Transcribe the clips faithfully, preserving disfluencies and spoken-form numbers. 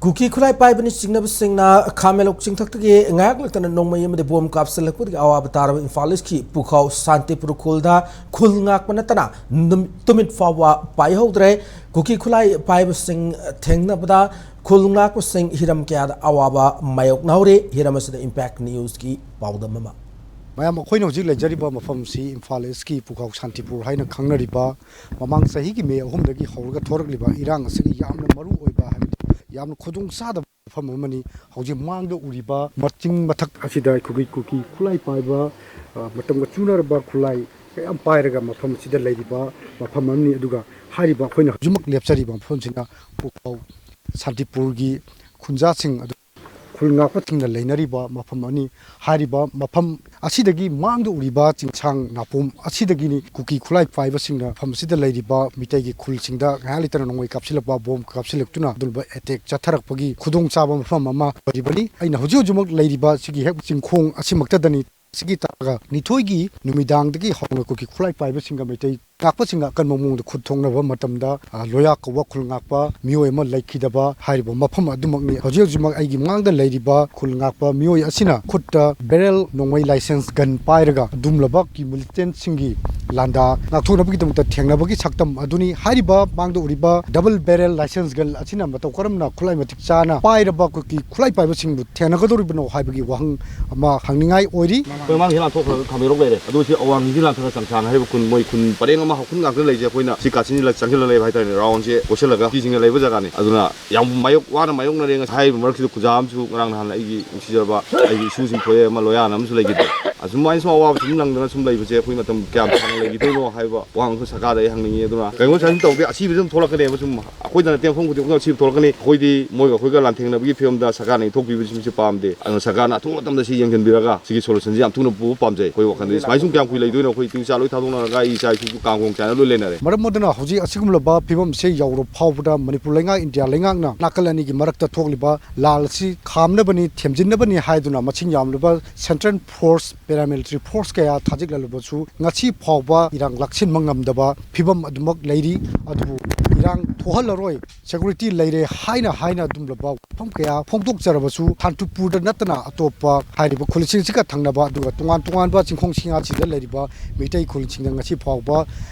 ꯀꯨꯀꯤ ꯈꯨꯠꯂꯥꯏ ꯄꯥꯏꯕꯅ ꯆꯤꯡꯅꯕꯁꯤꯡꯅ ꯈꯥ ꯃꯦꯂꯣꯛ ꯆꯤꯡꯊꯛꯇꯒꯤ ꯉꯥꯏꯍꯥꯛ ꯂꯩꯇꯅ ꯅꯣꯡꯃꯩ ꯑꯃꯗꯤ ꯕꯣꯝ ꯀꯥꯞꯁꯤꯜꯂꯛꯄꯗꯒꯤ ꯑꯋꯥꯕ ꯇꯥꯔꯕ ꯏꯝꯐꯥꯜ ꯏꯁꯀꯤ ꯄꯨꯈꯥꯎ ꯁꯥꯟꯇꯤꯄꯨꯔ ꯈꯨꯜꯗ ꯈꯨꯜ ꯉꯥꯛꯄ ꯅꯠꯇꯅ ꯅꯨꯃꯤꯠ ꯇꯨꯃꯤꯠ ꯐꯥꯎꯕ ꯄꯥꯏꯍꯧꯗ꯭ꯔꯦ꯫ ꯀꯨꯀꯤ ꯈꯨꯠꯂꯥꯏ ꯄꯥꯏꯕꯁꯤꯡ ꯊꯦꯡꯅꯕꯗ ꯈꯨꯜ ꯉꯥꯛꯄꯁꯤꯡ ꯍꯤꯔꯝ ꯀꯌꯥꯗ ꯑꯋꯥꯕ ꯃꯥꯌꯣꯛꯅꯍꯧꯔꯤ꯫ ꯍꯤꯔꯝ ꯑꯁꯤꯗ ꯏꯝꯄꯦꯛ ꯅ꯭ꯌꯨꯁꯀꯤ ꯄꯥꯎꯗꯝ ꯑꯃ꯫ ꯃꯌꯥꯝ, ꯑꯩꯈꯣꯏꯅ ꯍꯧꯖꯤꯛ ꯂꯩꯖꯔꯤꯕ ꯃꯐꯝꯁꯤ ꯏꯝꯐꯥꯜ ꯏꯁꯀꯤ ꯄꯨꯈꯥꯎ ꯁꯥꯟꯇꯤꯄꯨꯔ ꯍꯥꯏꯅ ꯈꯪꯅꯔꯤꯕ, ꯃꯃꯥꯡ ꯆꯍꯤꯒꯤ ꯃꯦ ꯑꯍꯨꯝꯗꯒꯤ ꯍꯧꯔꯒ ꯊꯣꯔꯛꯂꯤꯕ ꯏꯔꯥꯡ ꯑꯁꯤꯒꯤ ꯌꯥꯝꯅ ꯃꯔꯨ ꯑꯣꯏꯕ, ꯍꯥꯏꯕꯗꯤ ꯌꯥꯝꯅ ꯈꯨꯗꯣꯡ ꯆꯥꯗꯕ ꯃꯐꯝ ꯑꯃꯅꯤ꯫ ꯍꯧꯖꯤꯛ ꯃꯥꯡꯗ ꯎꯔꯤꯕ ꯃꯆꯤꯡ ꯃꯊꯛ ꯑꯁꯤꯗ ꯑꯩꯈꯣꯏꯒꯤ ꯀꯨꯀꯤ ꯈꯨꯠꯂꯥꯏ ꯄꯥꯏꯕ, ꯑ, ꯃꯇꯝꯒ ꯆꯨꯅꯔꯕ ꯈꯨꯠꯂꯥꯏ ꯀꯌꯥꯝ ꯄꯥꯏꯔꯒ ꯃꯐꯝ ꯑꯁꯤꯗ ꯂꯩꯔꯤꯕ ꯃꯐꯝ ꯑꯃꯅꯤ꯫ ꯑꯗꯨꯒ ꯍꯥꯏꯔꯤꯕ ꯑꯩꯈꯣꯏꯅ ꯍꯧꯖꯤꯛꯃꯛ ꯂꯦꯞꯆꯔꯤꯕ ꯃꯐꯝꯁꯤꯅ ꯄꯨꯈꯥꯎ ꯁꯥꯟꯇꯤꯄꯨꯔꯒꯤ ꯈꯨꯟꯖꯥꯁꯤꯡ ꯑꯗꯨ ꯈꯨꯜ ꯉꯥꯛꯄꯁꯤꯡꯅ ꯂꯩꯅꯔꯤꯕ ꯃꯐꯝ ꯑꯃꯅꯤ꯫ ꯍꯥꯏꯔꯤꯕ ꯃꯐꯝ ꯑꯁꯤꯗꯒꯤ ꯃꯥꯡꯗ ꯎꯔꯤꯕ ꯆꯤꯡꯁꯥꯡ ꯅꯥꯄꯣꯝ ꯑꯁꯤꯗꯒꯤꯅꯤ ꯀꯨꯀꯤ ꯈꯨꯠꯂꯥꯏ ꯄꯥꯏꯕꯁꯤꯡꯅ ꯃꯐꯝ ꯑꯁꯤꯗ ꯂꯩꯔꯤꯕ ꯃꯤꯇꯩꯒꯤ ꯈꯨꯜꯁꯤꯡꯗ ꯉꯥꯏꯍꯥꯛ ꯂꯩꯇꯅ ꯅꯣꯡꯃꯩ ꯀꯥꯞꯁꯤꯜꯂꯛꯄ, ꯕꯣꯝ ꯀꯥꯞꯁꯤꯜꯂꯛꯇꯨꯅ ꯑꯗꯨꯒꯨꯝꯕ ꯑꯦꯇꯦꯛ ꯆꯠꯊꯔꯛꯄꯒꯤ ꯈꯨꯗꯣꯡꯆꯥꯕ ꯃꯐꯝ ꯑꯃ ꯑꯣꯏꯔꯤꯕꯅꯤ꯫ ꯑꯩꯅ ꯍꯧꯖꯤꯛ ꯍꯧꯖꯤꯛꯃꯛ ꯂꯩꯔꯤꯕ ꯁꯤꯒꯤ ꯍꯦꯛ ꯆꯤꯡꯈꯣꯡ ꯑꯁꯤꯃꯛꯇꯗꯅꯤ꯫ ꯁꯤꯒꯤ ꯇꯥꯔꯒ ꯅꯤꯊꯣꯏꯒꯤ ꯅꯨꯃꯤꯗꯥꯡꯗꯒꯤ ꯍꯧꯅ ꯀꯨꯀꯤ ꯈꯨꯠꯂꯥꯏ ꯄꯥꯏꯕꯁꯤꯡꯒ ꯃꯩꯇꯩ ꯉꯥꯛꯄꯁꯤꯡꯒ ꯑꯀꯟꯕ ꯃꯑꯣꯡꯗ ꯈꯨꯠ ꯊꯣꯛꯅꯕ ꯃꯇꯝꯗ, ꯑ, ꯂꯣꯌꯥ ꯀꯧꯕ ꯈꯨꯜ ꯉꯥꯛꯄ ꯃꯤꯑꯣꯏ ꯑꯃ ꯂꯩꯈꯤꯗꯕ ꯍꯥꯏꯔꯤꯕ ꯃꯐꯝ ꯑꯗꯨꯃꯛꯅꯤ꯫ ꯍꯧꯖꯤꯛ ꯍꯧꯖꯤꯛꯃꯛ ꯑꯩꯒꯤ ꯃꯥꯡꯗ ꯂꯩꯔꯤꯕ ꯈꯨꯜ ꯉꯥꯛꯄ ꯃꯤꯑꯣꯏ ꯑꯁꯤꯅ ꯈꯨꯠꯇ ꯕꯦꯔꯦꯜ ꯅꯣꯡꯃꯩ ꯂꯥꯏꯁꯦꯟꯁ ꯒꯟ ꯄꯥꯏꯔꯒ ꯑꯗꯨꯝꯂꯕ ꯀ꯭ꯌꯨ ꯃꯤꯂꯤꯇꯦꯟꯁꯤꯡꯒꯤ ꯂꯥꯟꯗꯥ ꯉꯥꯛꯊꯣꯛꯅꯕꯒꯤꯗꯃꯛꯇ ꯊꯦꯡꯅꯕꯒꯤ ꯁꯛꯇꯝ ꯑꯗꯨꯅꯤ꯫ ꯍꯥꯏꯔꯤꯕ ꯃꯥꯡꯗ ꯎꯔꯤꯕ ꯗꯕꯜ ꯕꯦꯔꯦꯜ ꯂꯥꯏꯁꯦꯟꯁ ꯒꯟ ꯑꯁꯤꯅ ꯃꯇꯧ ꯀꯔꯝꯅ ꯈꯨꯠꯂꯥꯏ ꯃꯇꯤꯛ ꯆꯥꯅ ꯄꯥꯏꯔꯕ ꯀꯨꯀꯤ ꯈꯨꯠꯂꯥꯏ ꯄꯥꯏꯕꯁꯤꯡꯕꯨ ꯊꯦꯡꯅꯒꯗꯧꯔꯤꯕꯅꯣ ꯍꯥꯏꯕꯒꯤ ꯋꯥꯍꯪ ꯑꯃ ꯍꯪꯅꯤꯡꯉꯥꯏ ꯑꯣꯏꯔꯤ꯫ ꯑꯩꯈꯣꯏ ꯃꯃꯥꯡꯁꯤ ꯂꯥꯟꯊꯣꯛꯈ꯭ꯔꯒ ꯈꯥꯃꯦꯟꯂꯣꯛ ꯂꯩꯔꯦ꯫ ꯑꯗꯨ ꯁꯤ ꯑꯋꯥꯡꯁꯤ ꯂꯥꯟꯊꯣꯛꯈ꯭ꯔꯒ ꯆꯪꯁꯥꯡ ꯍꯥꯏꯔꯤꯕ ꯈꯨꯟ, ꯃꯣꯏ ꯈꯨꯟ ꯄꯔꯦꯡ ꯑꯃ ꯈꯨꯟ ꯉꯥꯛꯇ ꯂꯩꯁꯦ꯫ ꯑꯩꯈꯣꯏꯅ ꯁꯤ ꯀꯥꯆꯤꯟꯁꯤꯗ ꯆꯪꯁꯤꯜꯂ ꯂꯩꯕ ꯍꯥꯏꯇꯥꯔꯦꯅꯦ꯫ ꯔꯥꯎꯟꯁꯦ ꯀꯣꯏꯁꯤꯜꯂꯒ ꯅꯨꯄꯤꯁꯤꯡꯅ ꯂꯩꯕ ꯖꯒꯥꯅꯤ꯫ ꯑꯗꯨꯅ ꯌꯥꯝ ꯃꯥꯌꯣꯛ, ꯋꯥꯅ ꯃꯥꯌꯣꯛꯅꯔꯦ꯫ ꯉꯁꯥꯏ ꯍꯥꯏꯔꯤꯕ ꯃꯔꯛꯁꯤꯗ ꯈꯨꯟꯖꯥ ꯑꯃꯁꯨ ꯉꯔꯥꯡ ꯅꯍꯥꯟ ꯑꯩꯒꯤ ꯅꯨꯡꯁꯤꯖꯔꯕ ꯑꯩꯒꯤ ꯏꯁꯨꯁꯤꯡ ꯊꯣꯛꯑꯦ ꯑꯃ ꯂꯣꯌꯥꯅ ꯑꯃꯁꯨ ꯂꯩꯈꯤꯗ꯭ꯔꯦ꯫ ꯑꯁꯨꯃꯥꯏꯅ ꯁꯨꯝ ꯑꯋꯥꯕ ꯁꯨꯝ ꯅꯪꯗꯅ ꯁꯨꯝ ꯂꯩꯕꯁꯦ ꯑꯩꯈꯣꯏ ꯃꯇꯝ ꯀꯌꯥꯝ ꯁꯥꯡꯅ ꯂꯩꯈꯤꯗꯣꯏꯅꯣ ꯍꯥꯏꯕ ꯋꯥꯍꯪꯁꯨ ꯁꯔꯀꯥꯔꯗ ꯑꯩ ꯍꯪꯅꯤꯡꯉꯤ꯫ ꯑꯗꯨꯅ ꯀꯩꯒꯨꯝꯕ ꯁꯨꯃꯥꯏꯅ ꯁꯨꯝ ꯇꯧꯔꯗꯤ ꯑꯁꯤꯕꯁꯨ ꯑꯗꯨꯝ ꯊꯣꯛꯂꯛꯀꯅꯦꯕ꯫ ꯁꯨꯝ ꯑꯩꯈꯣꯏꯗꯅ ꯇꯦꯡꯐꯝ ꯈꯨꯗꯤꯡꯃꯛ ꯑꯁꯤꯕ ꯊꯣꯛꯂꯛꯀꯅꯤ꯫ ꯑꯩꯈꯣꯏꯗꯤ ꯃꯣꯏꯒ ꯑꯩꯈꯣꯏꯒ ꯂꯥꯟꯊꯦꯡꯅꯕꯒꯤ ꯐꯤꯕꯝꯗ ꯁꯔꯀꯥꯔꯅ ꯏꯟꯊꯣꯛꯄꯤꯕꯁꯤꯡꯁꯦ ꯄꯥꯝꯗꯦ꯫ ꯑꯗꯨꯅ ꯁꯔꯀꯥꯔꯅ ꯑꯊꯨꯕ ꯃꯇꯝꯗ ꯁꯤ ꯌꯦꯡꯁꯤꯟꯕꯤꯔꯒ ꯁꯤꯒꯤ ꯁꯣꯂꯨꯁꯟꯁꯤ ꯌꯥꯝ ꯊꯨꯅ ꯄꯨꯕ ꯄꯥꯝꯖꯩ꯫ ꯑꯩꯈꯣꯏ ꯋꯥꯈꯜꯗꯗꯤ ꯁꯨꯃꯥꯏꯅ ꯁꯨꯝ ꯀꯌꯥꯝ ꯀꯨꯏ ꯂꯩꯗꯣꯏꯅꯣ? ꯑꯩꯈꯣꯏ ꯏꯇꯨ ꯏꯆꯥ ꯂꯣꯏ ꯊꯥꯗꯣꯛꯅꯔꯒ ꯑꯩ ꯏꯆꯥ ꯏꯁꯨꯁꯨ ꯀꯥꯡ ꯈꯣꯡ ꯆꯥꯏꯅ ꯂꯣꯏ ꯂꯩꯅꯔꯦ꯫ ꯃꯔꯝ ꯑꯗꯨꯅ ꯍꯧꯖꯤꯛ ꯑꯁꯤꯒꯨꯝꯂꯕ ꯐꯤꯕꯝꯁꯦ ꯌꯧꯔꯕ ꯐꯥꯎꯕꯗ ꯃꯅꯤꯄꯨꯔ ꯂꯩꯉꯥꯛ, ꯏꯟꯗꯤꯌꯥ ꯂꯩꯉꯥꯛꯅ ꯅꯥꯀꯜ ꯑꯅꯤꯒꯤ ꯃꯔꯛꯇ ꯊꯣꯛꯂꯤꯕ ꯂꯥꯜ ꯑꯁꯤ ꯈꯥꯝꯅꯕꯅꯤ, ꯊꯦꯝꯖꯤꯟꯅꯕꯅꯤ ꯍꯥꯏꯗꯨꯅ ꯃꯁꯤꯡ ꯌꯥꯝꯂꯕ ꯁꯦꯟꯇ꯭ꯔꯦꯜ ꯐꯣꯔꯁ Paramilitary force ꯀꯌꯥ ꯊꯥꯖꯤꯜꯂꯕꯁꯨ ꯉꯁꯤ ꯐꯥꯎꯕ ꯏꯔꯥꯡ ꯂꯥꯛꯁꯤꯟꯕ ꯉꯝꯗꯕ ꯐꯤꯕꯝ ꯑꯗꯨꯃꯛ ꯂꯩꯔꯤ꯫ ꯑꯗꯨꯕꯨ ꯏꯔꯥꯡ ꯊꯣꯛꯍꯜꯂꯔꯣꯏ, security ꯂꯩꯔꯦ ꯍꯥꯏꯅ ꯍꯥꯏꯅ ꯑꯗꯨꯝꯂꯕ ꯋꯥꯐꯝ ꯀꯌꯥ ꯐꯣꯡꯗꯣꯛꯆꯔꯕꯁꯨ, ꯁꯥꯟꯇꯤꯄꯨꯔꯗ ꯅꯠꯇꯅ ꯑꯇꯣꯞꯄ ꯍꯥꯏꯔꯤꯕ ꯈꯨꯜꯁꯤꯡꯁꯤꯒ ꯊꯪꯅꯕ ꯑꯗꯨꯒ ꯇꯣꯉꯥꯟ ꯇꯣꯉꯥꯟꯕ ꯆꯤꯡꯈꯣꯡ ꯁꯤꯡꯌꯥꯁꯤꯗ ꯂꯩꯔꯤꯕ ꯃꯤꯇꯩ ꯈꯨꯜꯁꯤꯡꯗ ꯉꯁꯤ ꯐꯥꯎꯕ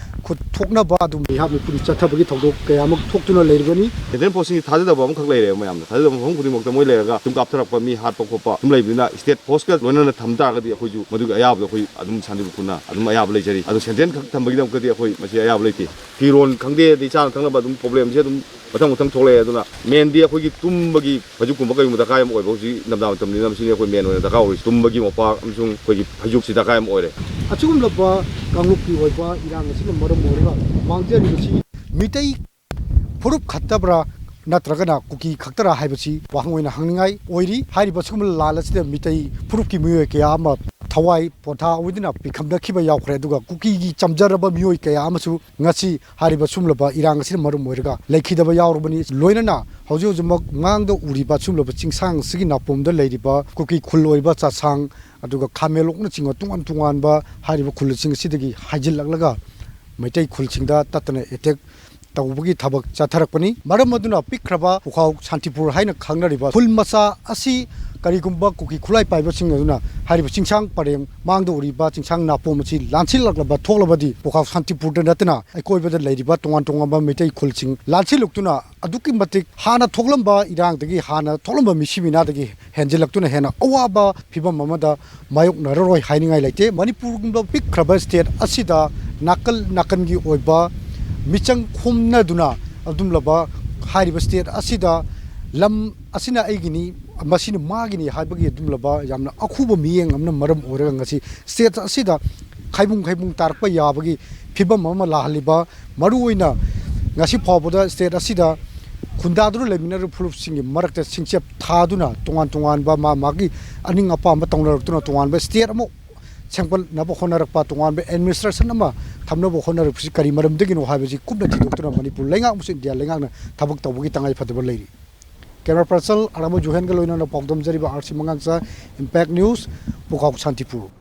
ꯈꯨꯠ ꯊꯣꯛꯅꯕ ꯑꯗꯨꯝ ꯃꯤꯍꯥꯠ ꯃꯤꯄꯨꯟ ꯆꯠꯊꯕꯒꯤ ꯊꯧꯗꯣꯛ ꯀꯌꯥ ꯑꯃ ꯊꯣꯛꯇꯨꯅ ꯂꯩꯔꯤꯕꯅꯤ꯫ Central forceꯁꯤꯡꯒꯤ ꯊꯥꯖꯗꯕ ꯑꯃꯈꯛ ꯂꯩꯔꯦ꯫ ꯃꯌꯥꯝꯅ ꯊꯥꯖꯗꯕ ꯃꯐꯝ ꯈꯨꯗꯤꯡꯃꯛꯇ ꯃꯣꯏ ꯂꯩꯔꯒ ꯑꯗꯨꯝ ꯀꯥꯞꯊꯔꯛꯄ, ꯃꯤ ꯍꯥꯠꯄ ꯈꯣꯠꯄ ꯑꯗꯨꯝ ꯂꯩꯕꯅꯤꯅ, state forceꯀ ꯂꯣꯏꯅꯅ ꯊꯝ ꯇꯥꯔꯒꯗꯤ ꯑꯩꯈꯣꯏꯁꯨ ꯃꯗꯨꯒꯤ ꯑꯌꯥꯕꯗꯣ ꯑꯩꯈꯣꯏ ꯑꯗꯨꯝ ꯁꯥꯟꯇꯤꯄꯨꯔꯅ ꯑꯗꯨꯝ ꯑꯌꯥꯕ ꯂꯩꯖꯔꯤ꯫ ꯑꯗꯣ Central ꯈꯛ ꯊꯝꯕꯒꯤꯗꯃꯛꯇꯗꯤ ꯑꯩꯈꯣꯏ ꯃꯁꯤ ꯑꯌꯥꯕ ꯂꯩꯇꯦ꯫ ꯐꯤꯔꯣꯜ ꯈꯪꯗꯦ, ꯑꯗꯩ ꯆꯥꯅ ꯊꯛꯅꯕ ꯑꯗꯨꯝ problemꯁꯦ ꯑꯗꯨꯝ ꯃꯊꯪ ꯃꯊꯪ ꯊꯣꯛꯂꯛꯑꯦ꯫ ꯑꯗꯨꯅ mainꯗꯤ ꯑꯩꯈꯣꯏꯒꯤ ꯇꯨꯝꯕꯒꯤ ꯐꯩꯖꯨꯞꯀꯨꯝꯕ ꯀꯩꯒꯨꯝꯕ ꯗꯔꯀꯥꯔ ꯌꯥꯝ ꯑꯣꯏꯕ, ꯍꯧꯖꯤꯛ ꯏꯪꯊꯝꯊꯥ ꯃꯇꯝꯅꯤꯅ ꯃꯁꯤꯅꯤ ꯑꯩꯈꯣꯏ main ꯑꯣꯏꯅ ꯗꯔꯀꯥꯔ ꯑꯣꯏꯔꯤꯁꯤ, ꯇꯨꯝꯕꯒꯤ ꯃꯣꯝꯄꯥꯛ ꯑꯃꯁꯨꯡ ꯑꯩꯈꯣꯏꯒꯤ ꯐꯩꯖꯨꯞꯁꯤ ꯗꯔꯀꯥꯔ ꯌꯥꯝ ꯑꯣꯏꯔꯦ꯫ ꯑꯁꯤꯒꯨꯝꯂꯕ ꯀꯥꯡꯂꯨꯞꯀꯤ ꯑꯣꯏꯕ ꯏꯔꯥꯡ ꯑꯁꯤꯅ ꯃꯔꯝ ꯑꯣꯏꯔꯒ ꯃꯥꯡꯖꯔꯤꯕꯁꯤ ꯃꯤꯇꯩ ꯐꯨꯔꯨꯞ ꯈꯛꯇꯕ꯭ꯔꯥ ꯅꯠꯇ꯭ꯔꯒꯅ ꯀꯨꯀꯤ ꯈꯛꯇꯔꯥ ꯍꯥꯏꯕꯁꯤ ꯋꯥꯍꯪ ꯑꯣꯏꯅ ꯍꯪꯅꯤꯡꯉꯥꯏ ꯑꯣꯏꯔꯤ꯫ ꯍꯥꯏꯔꯤꯕ ꯁꯤꯒꯨꯝꯕ ꯂꯥꯟ ꯑꯁꯤꯗ ꯃꯤꯇꯩ ꯐꯨꯔꯨꯞꯀꯤ ꯃꯤꯑꯣꯏ ꯀꯌꯥ ꯑꯃ ꯊꯋꯥꯏ ꯄꯣꯟꯊꯥ ꯑꯣꯏꯗꯨꯅ ꯄꯤꯈꯝꯅꯈꯤꯕ ꯌꯥꯎꯈ꯭ꯔꯦ, ꯑꯗꯨꯒ ꯀꯨꯀꯤꯒꯤ ꯆꯝꯖꯔꯕ ꯃꯤꯑꯣꯏ ꯀꯌꯥ ꯑꯃꯁꯨ ꯉꯁꯤ ꯍꯥꯏꯔꯤꯕ ꯁꯨꯝꯂꯕ ꯏꯔꯥꯡ ꯑꯁꯤꯅ ꯃꯔꯝ ꯑꯣꯏꯔꯒ ꯂꯩꯈꯤꯗꯕ ꯌꯥꯎꯔꯕꯅꯤ꯫ ꯂꯣꯏꯅꯅ ꯍꯧꯖꯤꯛ ꯍꯧꯖꯤꯛꯃꯛ ꯃꯥꯡꯗ ꯎꯔꯤꯕ ꯁꯨꯝꯂꯕ ꯆꯤꯡꯁꯥꯡ ꯑꯁꯤꯒꯤ ꯅꯥꯄꯣꯝꯗ ꯂꯩꯔꯤꯕ ꯀꯨꯀꯤ ꯈꯨꯜ ꯑꯣꯏꯔꯤꯕ ꯆꯥꯁꯥꯡ, ꯑꯗꯨꯒ ꯈꯥꯃꯦꯟꯂꯣꯛꯅꯆꯤꯡꯕ ꯇꯣꯉꯥꯟ ꯇꯣꯉꯥꯟꯕ ꯍꯥꯏꯔꯤꯕ ꯈꯨꯜꯁꯤꯡ ꯑꯁꯤꯗꯒꯤ ꯍꯥꯏꯖꯤꯜꯂꯛꯂꯒ ꯃꯩꯇꯩ ꯈꯨꯜꯁꯤꯡꯗ ꯇꯠꯇꯅ attack ꯇꯧꯕꯒꯤ ꯊꯕꯛ ꯆꯠꯊꯔꯛꯄꯅꯤ꯫ ꯃꯔꯝ ꯑꯗꯨꯅ ꯄꯤꯛꯈ꯭ꯔꯕ ꯄꯨꯈꯥꯎ ꯁꯥꯟꯇꯤꯄꯨꯔ ꯍꯥꯏꯅ ꯈꯪꯅꯔꯤꯕ ꯈꯨꯜ ꯃꯆꯥ ꯑꯁꯤ ꯀꯔꯤꯒꯨꯝꯕ ꯀꯨꯀꯤ ꯈꯨꯠꯂꯥꯏ ꯄꯥꯏꯕꯁꯤꯡ ꯑꯗꯨꯅ ꯍꯥꯏꯔꯤꯕ ꯆꯤꯡꯁꯥꯡ ꯄꯔꯦꯡ ꯃꯥꯡꯗ ꯎꯔꯤꯕ ꯆꯤꯡꯁꯥꯡ ꯅꯥꯄꯣꯝ ꯑꯁꯤ ꯂꯥꯟꯁꯤꯜꯂꯛꯂꯕ ꯊꯣꯛꯂꯕꯗꯤ ꯄꯨꯈꯥꯎ ꯁꯥꯟꯇꯤꯄꯨꯔꯗ ꯅꯠꯇꯅ ꯑꯀꯣꯏꯕꯗ ꯂꯩꯔꯤꯕ ꯇꯣꯉꯥꯟ ꯇꯣꯉꯥꯟꯕ ꯃꯩꯇꯩ ꯈꯨꯜꯁꯤꯡ ꯂꯥꯟꯁꯤꯜꯂꯛꯇꯨꯅ ꯑꯗꯨꯛꯀꯤ ꯃꯇꯤꯛ ꯍꯥꯟꯅ ꯊꯣꯛꯂꯝꯕ ꯏꯔꯥꯡꯗꯒꯤ, ꯍꯥꯟꯅ ꯊꯣꯛꯂꯝꯕ ꯃꯤꯁꯤ ꯃꯤꯅꯥꯗꯒꯤ ꯍꯦꯟꯖꯤꯜꯂꯛꯇꯨꯅ ꯍꯦꯟꯅ ꯑꯋꯥꯕ ꯐꯤꯕꯝ ꯑꯃꯗ ꯃꯥꯌꯣꯛꯅꯔꯔꯣꯏ ꯍꯥꯏꯅꯤꯡꯉꯥꯏ ꯂꯩꯇꯦ꯫ ꯃꯅꯤꯄꯨꯔꯒꯨꯝꯕ ꯄꯤꯛꯈ꯭ꯔꯕ state ꯑꯁꯤꯗ ꯅꯥꯀꯜ ꯅꯥꯀꯜꯒꯤ ꯑꯣꯏꯕ ꯃꯤꯆꯪ ꯈꯣꯝꯅꯗꯨꯅ ꯑꯗꯨꯝꯂꯕ ꯍꯥꯏꯔꯤꯕ state ꯑꯁꯤꯗ ꯂꯝ ꯑꯁꯤꯅ ꯑꯩꯒꯤꯅꯤ, ꯃꯁꯤꯅ ꯃꯥꯒꯤꯅꯤ ꯍꯥꯏꯕꯒꯤ ꯑꯗꯨꯝꯂꯕ ꯌꯥꯝꯅ ꯑꯈꯨꯕ ꯃꯤꯠꯌꯦꯡ ꯑꯃꯅ ꯃꯔꯝ ꯑꯣꯏꯔꯒ ꯉꯁꯤ state ꯑꯁꯤꯗ ꯈꯥꯏꯕꯨꯡ ꯈꯥꯏꯕꯨꯡ ꯇꯥꯔꯛꯄ ꯌꯥꯕꯒꯤ ꯐꯤꯕꯝ ꯑꯃ ꯂꯥꯛꯍꯜꯂꯤꯕ, ꯃꯔꯨꯑꯣꯏꯅ ꯉꯁꯤ ꯐꯥꯎꯕꯗ state ꯑꯁꯤꯗ ꯈꯨꯟꯗꯥꯗꯨꯅ ꯂꯩꯃꯤꯟꯅꯔꯤꯕ ꯐꯨꯔꯨꯞꯁꯤꯡꯒꯤ ꯃꯔꯛꯇ ꯁꯤꯡꯆꯞ ꯊꯥꯗꯨꯅ ꯇꯣꯉꯥꯟ ꯇꯣꯉꯥꯟꯕ ꯃꯥ ꯃꯥꯒꯤ ꯑꯅꯤꯡ ꯑꯄꯥꯝꯕ ꯇꯧꯅꯔꯛꯇꯨꯅ ꯇꯣꯉꯥꯟꯕ state ꯑꯃ ꯁꯦꯝꯒꯠꯅꯕ ꯍꯣꯠꯅꯔꯛꯄ, ꯇꯣꯉꯥꯟꯕ administration ꯑꯃ ꯊꯝꯅꯕ ꯍꯣꯠꯅꯔꯛꯄꯁꯤ ꯀꯔꯤ ꯃꯔꯝꯗꯒꯤꯅꯣ ꯍꯥꯏꯕꯁꯤ ꯀꯨꯞꯅ ꯊꯤꯗꯣꯛꯇꯨꯅ ꯃꯅꯤꯄꯨꯔ ꯂꯩꯉꯥꯛ ꯑꯃꯁꯨꯡ ꯏꯟꯗꯤꯌꯥ ꯂꯩꯉꯥꯛꯅ ꯊꯕꯛ ꯇꯧꯕꯒꯤ ꯇꯉꯥꯏ ꯐꯗꯕ ꯂꯩꯔꯤ꯫ Camera person ꯑꯔꯥꯃꯨ ꯖꯨꯍꯦꯟꯒ ꯂꯣꯏꯅꯅ ꯄꯥꯎꯗꯝꯖꯔꯤꯕ R C ꯃꯉꯥꯡꯆꯥ, Impact News, ꯄꯨꯈꯥꯎ ꯁꯥꯟꯇꯤꯄꯨꯔ꯫